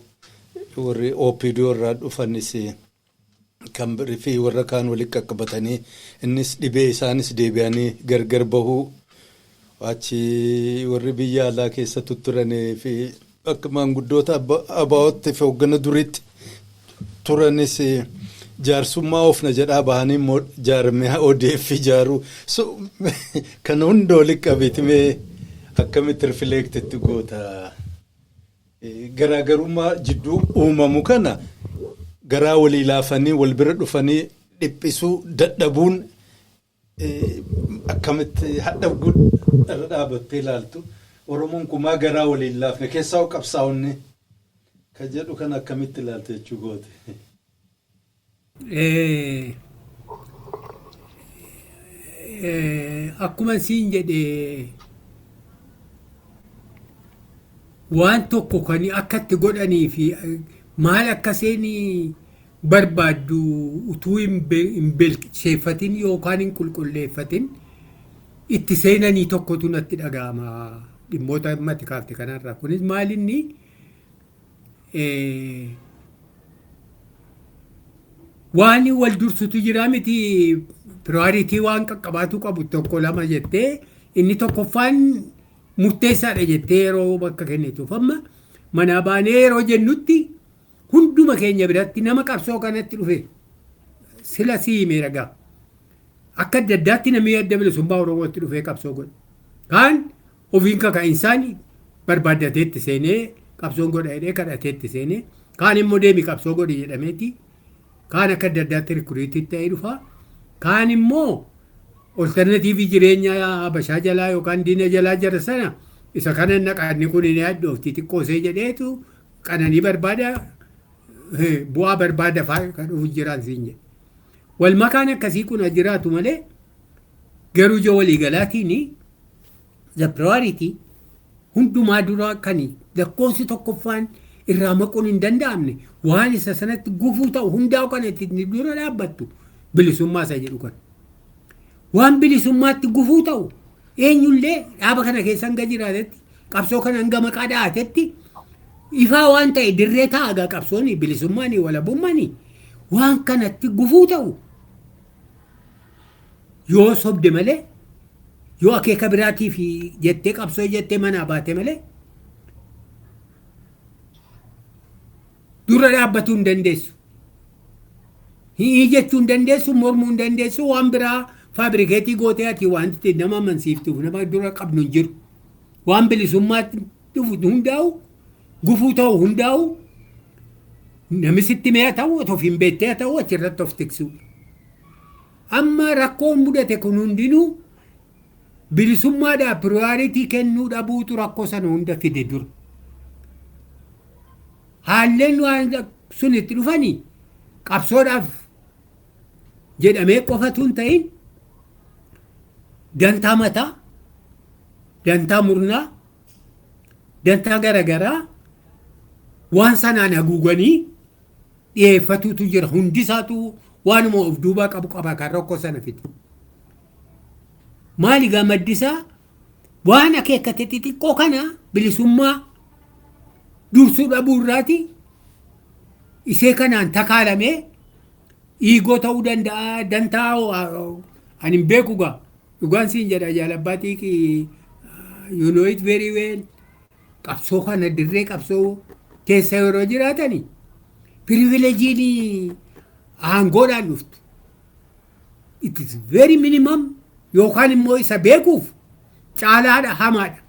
warri OPDO irraa dhufanis kan fi warra kaan walitti qaqqabatanii innis dhibee isaanis deebi'anii gargar bahuu, achi warri biyya alaa keessa tutturanii fi akka maanguddoota abaa'otti fi hoggana duriitti turanis jaarsummaa ofna jedhaa bahanii immoo jaarmiyaa ODF ijaaruu. Kana hunda walitti qabeetimee akkamitti reflect itti goota? Garaagarummaa jidduu uumamu kana garaa walii laafanii wal bira dhufanii dhiphisuu dadhabuun akkamitti hadha irra dhaabattee ilaaltu? Oromoon kumaa garaa waliin laafne keessaa qabsaa'onni ka jedhu kana akkamitti ilaaltu jechuu goote? Akkuma siin jedhe, waan tokko kan akka itti godhanii fi maal akka isheen barbaaddu utuu hin bilcheeffatin yookaan hin qulqulleeffatin itti seenanii tokkotu natti dhaga'ama dhimmoota mati kaafte kanarraa. Kunis maal inni waan wal dursutu jira miti, priority waan qaqqabaatu qabu tokko lama jettee inni tokkoffaan murteessaadha jettee yeroo bakka kennituuf. Amma manaa baanee yeroo jennutti hunduma keenya biratti nama qabsoo kanatti dhufe sila sii himee ragaa akka adda addaatti namni Adda Bilisummaa Oromootti dhufee qabsoo godhe. Kaan ofiin kaka'insaan barbaaddateetti seenee qabsoon godha jedhee kadhateetti seenee, kaan immoo deemi qabsoo godhi jedhameeti, kaan akka adda addaatti recruit ta'ee dhufa, kaan immoo alternative jireenya Habashaa jalaa yookaan diina jalaa jara sana isa kana naqaanni kun ni hadhoofti xiqqoosee jedheetu qananii barbaada, bu'aa barbaada fa'aa kan dhufu jiraan siin jedhe. Wal makaan akkasii kun jiraatu malee garuu ija waliigalaatiin the priority hundumaa dura kan lakkoofsi tokkoffaan irraa maquun hin danda'amne, waan isa sanatti gufuu ta'u hundaa'u kan itti dura dhaabbattu bilisummaa isa jedhu kan. Waan bilisummaatti gufuu ta'u eenyullee dhaaba kana keessa hanga jiraatetti, qabsoo kana hanga maqaa dha'atetti, ifaa waan ta'e dirree ta'a qabsoon bilisummaan walabummaan waan kanatti gufuu ta'u yoo sobde malee, yoo akeeka biraatiif jettee qabsoo jettee manaa baate malee, dura dhaabbatuu hin dandeessu. Hi'ii jechuu hin dandeessu, mormuu hin dandeessu, waan biraa fabricate gootee ati wanti nama amansiiftuuf nama dura qabnu hin jiru. Waan bilisummaatti dhufu hundaa'u Gufuu ta'u hundaa'u namni sitti mee haa ta'u, otoo hin beektee haa ta'u, achirratti of tiksuu. Amma rakkoon mudate kun hundinuu bilisummaadhaaf priority kennuu dhabuutu rakkoo sana hunda fide dura. Haalleen waan sun itti dhufanii qabsoodhaaf jedhamee qofatu hin ta'in, dantaa mataa, dantaa murnaa, dantaa garagaraa waan sanaan haguuganii dhiyeeffatuutu jira. Hundisaatu waanuma of duubaa qabu qaba kan rakkoo sana fide. Maali gaa maddisaa? Waan akeekkate xixiqqoo kana bilisummaa dursuu dhabuu irraati isee kanaan takaalamee dhiigoo ta'uu danda'a. Dantaa ani hin beeku gaa, dhugaan siin jedha, jaalabbaa xiiqii, you know it very well. Qabsoo kana dirree qabsoo keessa yeroo jiraatani privilegeiin aangoodhaan dhuftu, it is very minimum, yookaan immoo isa beekuuf caalaadha hamaadha.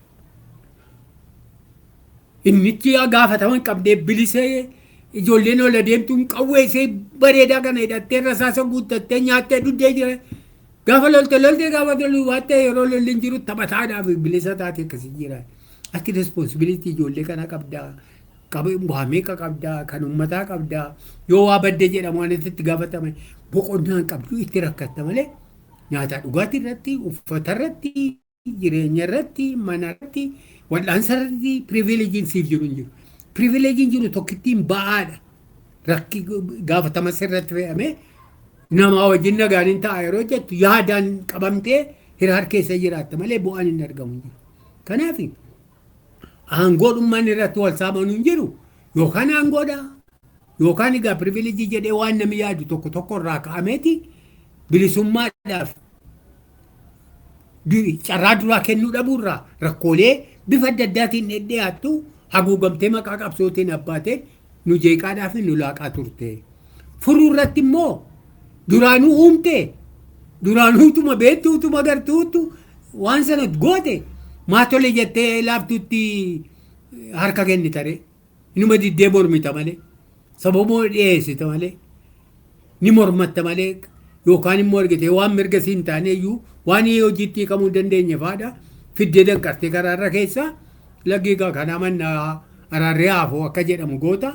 Innichi gaafataman qabdee bilisee ijoolleen ol adeemtuun qawwee ishee bareedaa kana hidhattee rasaasa guuttattee nyaattee dhuddee jira. Gaafa lolte lolte, gaafa loluu baattee yeroo lolli hin jiru taphataadhaaf bilisa taate akkasii jira. Ati responsibility ijoollee kana qabdaa. Waa meeqa qabdaa, kan uummataa qabdaa, yoo waa badde jedhamu waan itti gaafatame boqonnaan qabdu, itti rakkatta malee nyaata dhugaatii irratti, uffata irratti, jireenya irratti, mana irratti, wal'aansa irratti privilegeiin siif jiru hin jiru. Privilegeiin jiru tokkittiin ba'aadha. Rakki gaafatama sirratti fe'ame namaa wajjin nagaan hin ta'a yeroo jettu yaadaan qabamtee hiraar keessa jiraatta malee bu'aan hin argamu jiru. Kanaaf aangoodhummaan irratti wal saamanuu hin jiru, yookaan aangoodha yookaan egaa privilege jedhee waan namni yaadu tokko tokko irraa ka'ameeti bilisummaadhaaf carraa duraa kennuu dhabuurraa rakkoolee bifa adda addaatiin dhiyaattu haguugamtee maqaa qabsootiin abbaateen nu jeeqaadhaaf nu laaqaa turte. Furuu irratti immoo duraanuu uumte, duraanuu utuma beektu utuma gartuutu waan sana goote maa tole jettee laaftutti harka kennitare? Inuma diddee mormita malee, sababuma dhiyeessita malee, ni mormatta malee, yookaan immoo argite waan mirga siin taane iyyuu waan hojiitti hiikamuu hin dandeenye faadha fiddee danqartee karaarra keessa laggii kanaa mannaa araarree haafoo akka jedhamu goota.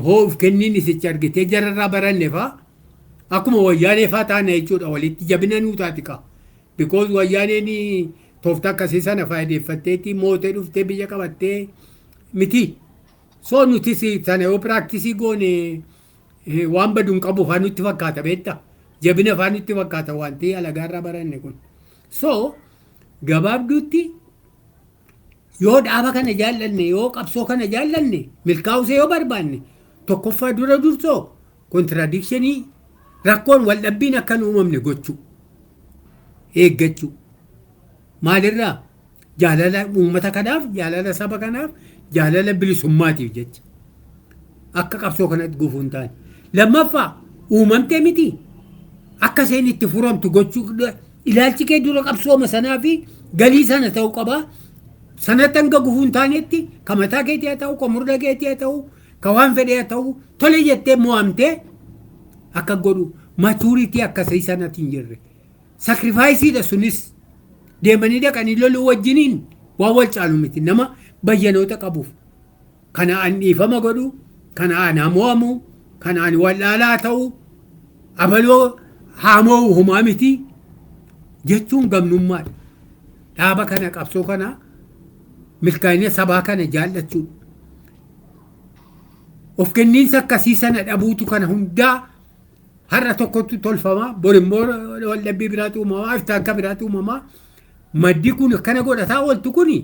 Hoo of kenniin isicha argitee jararraa baranne faa akkuma wayyaanee faa taane jechuudha, walitti jabina nuu taati kaa. Because wayyaaneen tooftaa akkasii sana faayideeffatteetti mootee dhuftee biyya qabattee miti. So nutis sana yoo practice goone waan badu hin qabu faa nutti fakkaata, beektaa. Jabina faa nutti fakkaata wanti alagaarraa baranne kun. So gabaabduutti yoo dhaaba kana jaallanne, yoo qabsoo kana jaallanne, milkaa'usee yoo barbaanne, tokkoffaa dura dursoo contradiction, rakkoon waldhabbiin akka hin uumamne gochuu, eeggachuu. Maalirraa? Jaalala uummata kanaaf, jaalala saba kanaaf, jaalala bilisummaatiif jecha akka qabsoo kanatti gufuu hin taane. Lammaffaa, uumamtee miti, akka isheen itti furamtu gochuu. Ilaalchi kee dura qabsooma sanaa fi galii sana ta'uu qabaa. Sanatti hanga gufuu hin taanetti ka mataa keetii haa ta'u, ka murna keetii haa ta'u, ka waan fedhee haa ta'u, tole jettee mo'amtee akka godhu maturity akkasii sanatti hin jirre. Sacrificeiidha sunis, deemanii dhaqanii loluu wajjiniin waan wal caalu miti nama bayyanoota qabuuf. Kana an dhiifama godhu, kana an hamo'amu, kana an wallaalaa ta'u, abaloo haamoo humaa miti jechuun gamnummaadha. Dhaaba kana, qabsoo kana, milkaa'ina sabaa kana jaallachuudha. Of kenniinsa akkasii sana dhabuutu kana hundaa har'a tokkotti tolfama, bor immoo waldhabbii biraatu uumamaa, iftaan kan biraatu uumamaa. Maddi kun akkana godhataa ooltu kuni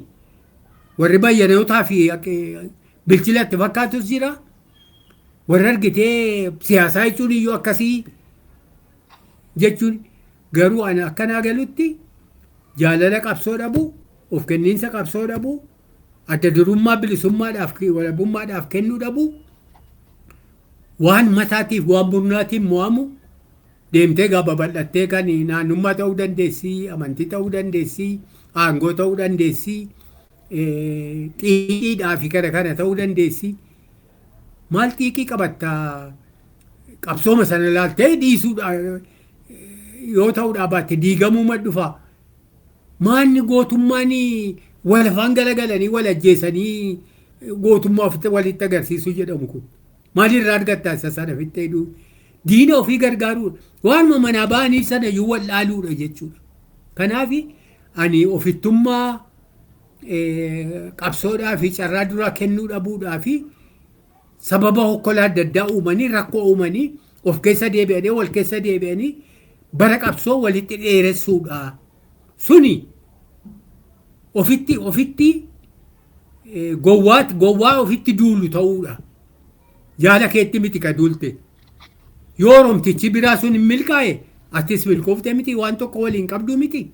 warri bayyanootaa fi bilchilatti fakkaatus jira. Warri argitee siyaasaa jechuun iyyuu akkasii jechuun garuu ani akkanaa galutti jaalala qabsoo dhabu, of kenniinsa qabsoo dhabu, adda durummaa bilisummaadhaaf walabummaadhaaf kennuu dhabu, waan mataatiif waan murnaatiin mo'amu deemtee gaa babal'attee kan naannummaa ta'uu dandeessi, amantii ta'uu dandeessi, aangoo ta'uu dandeessi, Xiiqiidhaa fi kana kana ta'uu dandeessi. Maal xiiqii qabattaa qabsooma sana ilaaltee dhiisuudha yoo ta'uudhaa baatte diigamuu madhufa. Maanni gootummaan wal afaan galagalanii wal ajjeesanii gootummaa ofitti walitti agarsiisuu jedhamu kun. Maalirraa argattaa isa sana fittee diina ofii gargaaruudha. Waanuma manaa ba'anii sana iyyuu wallaaluudha jechuudha. Kanaaf ani ofittummaa qabsoodhaa fi carraa duraa kennuu dhabuudhaa fi sababa hokkolaa adda addaa uumanii rakkoo uumanii of keessa deebi'anii wal keessa deebi'anii bara qabsoo walitti dheeressuudha. Suni ofitti gowwaa ofitti duulu ta'uudha. Jaala keetti miti ka duulte. Yoo Oromtichi biraa sun hin milkaa'e atis milkoofte miti, waan tokko waliin qabdu miti.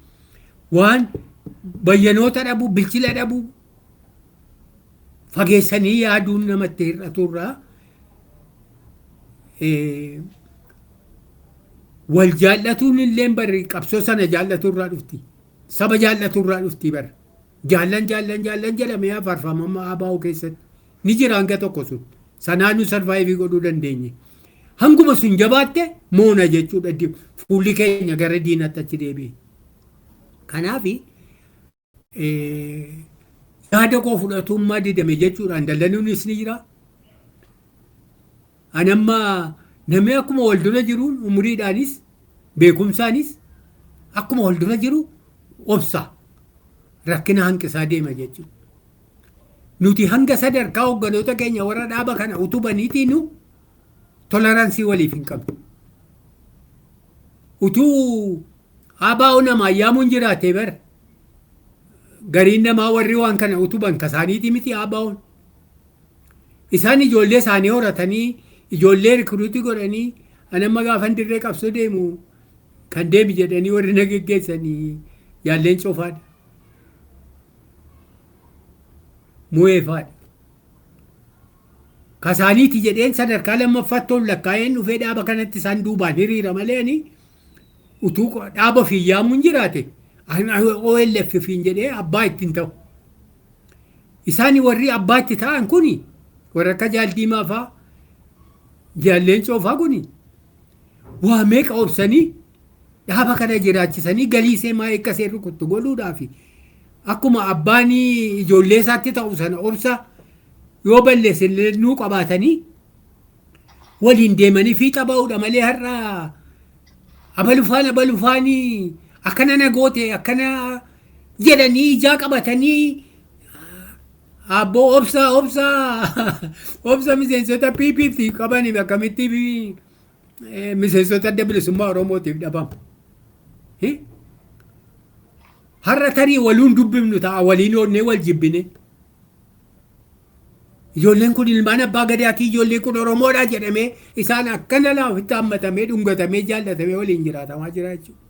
Waan bayyanoota dhabu, bilchila dhabu, fageessanii yaaduun namatti hir'aturraa wal jaallatuun illee barri qabsoo sana jaallaturraa dhufti. Saba jaallaturraa dhufti bara. Jaallan jaallan jaallan jedhamee afarfamama ABO keessatti. Ni jira hanga tokko sun. Sanaa nu survive godhuu dandeenye. Hanguma sun jabaatte moona jechuudha. Fuulli keenya gara diinatti achi deebi'e. Kanaaf yaada koo fudhatummaa didame jechuudhaan dallanuunis ni jira. Ani amma namni akkuma wal dura jiruun umuriidhaanis beekumsaanis akkuma wal dura jiru obsa rakkina hanqisaa deema jechuudha. Nuti hanga sadarkaa hoogganoota keenya warra dhaaba kana utubaniitiinu tolerance waliif hin qabnu. Utuu ABO namaa yaamuun jiraate bara gariin namaa warri waan kana utuban kasaaniiti miti ABO'n. Isaan ijoollee isaanii horatanii ijoollee recruit godhanii, anamma gaafan dirree qabsoo deemu kan deemi jedhanii warri na geggeessanii jaalleen cofaadha. Mu'eefaadha. Kasaaniiti jedheen sadarkaa lammaffaatti ol lakkaa'een dhufee dhaaba kanatti isaan duubaan hiriira malee, ani utuu dhaaba ofii yaamuun jiraate OLF ofiin jedhee abbaa ittiin ta'u. Isaan warri abbaa itti ta'an kuni warra akka Jaaldiimaa fa'aa, jaalleen coofaa kuni waa meeqa obsanii dhaaba kana jiraachisanii galii isee maa akka isheen rukuttu godhuudhaaf akkuma abbaan ijoollee isaatti ta'u sana obsa yoo balleesse illee nuu qabaatanii waliin deemanii fiixa ba'uudha malee, har'a abalufaan abalufaanii akkana na goote akkana jedhanii ijaa qabatanii, abboo, obsa obsa obsa miseensota PP'f qabanii akkamitti miseensota Adda Bilisummaa Oromootiif dhabamu. Har'a tarii waluun dubbifnu ta'a, waliin oonnee wal jibbine. Ijoolleen kun ilmaan abbaa gadaatii, ijoolleen kun Oromoodha jedhamee isaan akkana laa ofitti hammatamee, dhungatamee, jaallatamee waliin jiraatamaa jira jechuudha.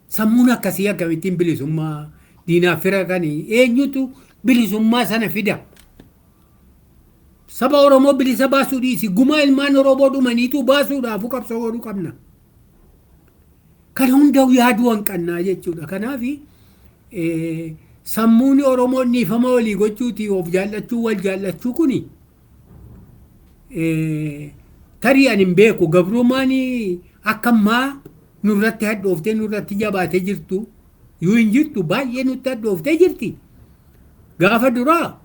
Sammuun akkasii akkamittiin bilisummaa diinaaf fira kan eenyutu bilisummaa sana fida? Saba Oromoo bilisa baasuu dhiisi, gumaa ilmaan Oromoo dhumaniitu baasuudhaafuu qabsoo godhuu qabna. Kana hunda yaaduu hanqannaa jechuudha. Kanaaf sammuun Oromoo dhiifama walii gochuuti of jaallachuu wal jaallachuu kuni tarii ani hin beeku, gabrummaan akka ammaa nurratti hadhooftee nurratti jabaatee jirtu yoo hin jirtu, baay'ee nutti hadhooftee jirti. Gaafa duraa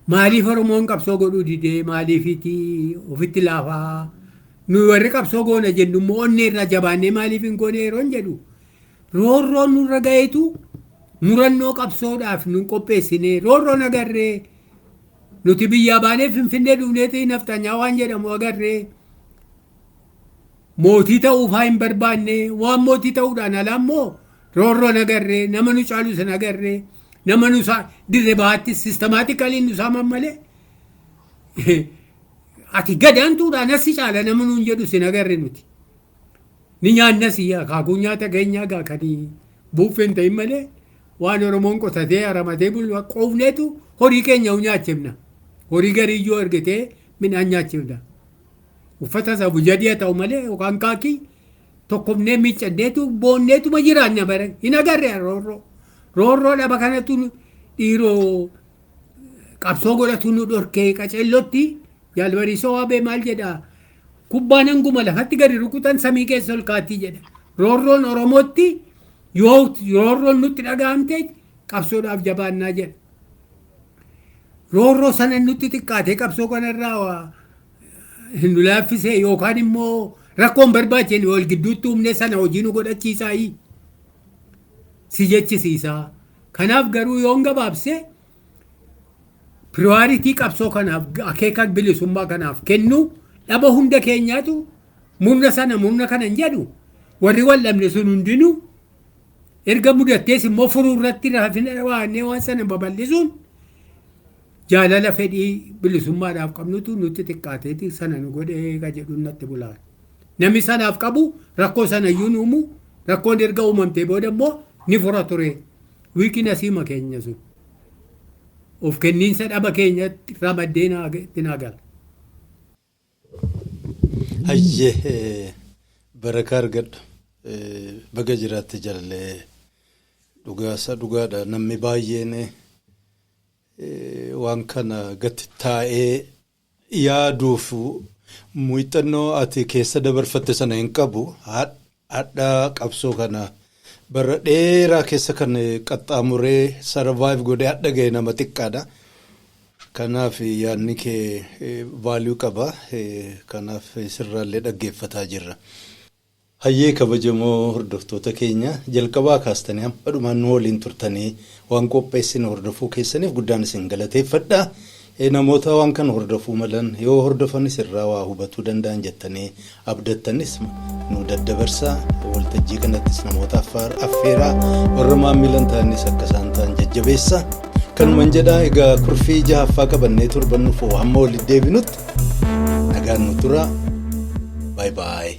maaliif Oromoon qabsoo godhuu didee, maaliifiti ofitti laafaa, nu warri qabsoo goona jennu immoo onnee irraa jabaannee maaliif hin goone yeroo jedhu, roorroon nurra ga'eetu murannoo qabsoodhaaf nu qopheessine. Roorroon agarree nuti biyyaa baanee Finfinnee dhufneeti naftanyaa waan jedhamu agarree mootii ta'uufaa hin barbaanne. Waan mootii ta'uudhaan alaa immoo roorroon agarree, nama nu caalu san agarree, nama nu dirree bahaatti systematically nu saaman malee ati gadaantuudhaan asi caala nama nuun jedhu sin agarre nuti. Ni nyaannas, akaakuu nyaata keenyaa gaa kan buuffeen ta'in malee waan Oromoon qotatee haramatee bulu qoofneetu horii keenya nyaachifna. Horii garii iyyuu argatee midhaan nyaachifna. Uffata isaa bujadii haa ta'u malee yookaan kaakii tokkofnee miiccanneetu boonneetuma jiraanna bara hin agarre roorroo. Roorroo dhaba kanatu dhiiroo qabsoo godhatu nu dhorkee qaceellotti. Jaal Bariisoo Waabee maal jedhaa? Kubbaan hanguma lafatti gadi rukutan samii keessa ol kaattii jedha. Roorroon Oromootti yoo roorroon nutti dhaga'amte qabsoodhaaf jabaannaa jedha. Roorroo sana nutti xiqqaatee qabsoo kanarraa nu laaffisee yookaan immoo rakkoon barbaachine wal gidduutti uumne sana hojii nu godhachiisaayii si jechisiisaa. Kanaaf garuu yoon gabaabse, priority qabsoo kanaaf, akeeka bilisummaa kanaaf kennu dhaba hunda keenyaatu. Murna sana, murna kana hin jedhu. Warri wal dhabne sun hundinuu erga mudattees immoo furuu irratti raafina waannee waan sana babal'isuun jaalala fedhii bilisummaadhaaf qabnutu nutti xiqqaateeti sana nu godhee ka jedhu natti bulaa. Namni sanaaf qabu rakkoo sana iyyuu uumu, rakkoon erga uumamtee booda immoo ni fura ture. Weakness iima keenya sun. Of kenniinsa dhaba keenyatti ramaddee itti naa gala. Hayyee, barakaa argadhu. Baga jiraatte jaalallee. Dhugaasa dhugaadha, namni baay'een waan kana gati taa'ee yaaduuf muuxannoo ati keessa dabarfatte sana hin qabu. Hadhaa qabsoo kana bara dheeraa keessa kan qaxxaamuree survive godhee hadha ga'e nama xiqqaadha. Kanaaf yaadni kee value qaba. Kanaaf sirraallee dhaggeeffataa jirra. Hayyee, kabajamoo hordoftoota keenya, jalqabaa kaastanii hamma dhumaan nu waliin turtanii waan qopheessine hordofuu keessaniif guddaan isin galateeffadha. Namoota waan kana hordofuu malan, yoo hordofanis irraa waa hubatuu danda'an jettanii abdattanis nu daddabarsaa. Waltajjii kanattis namoota affeeraa, warra maamilan ta'anis akka isaan ta'an jajjabeessa. Kanuman jedhaa. Egaa kurfii jahaffaa qabannee torban nuuf hamma walitti deebinutti nagaan nu tura. Bye bye.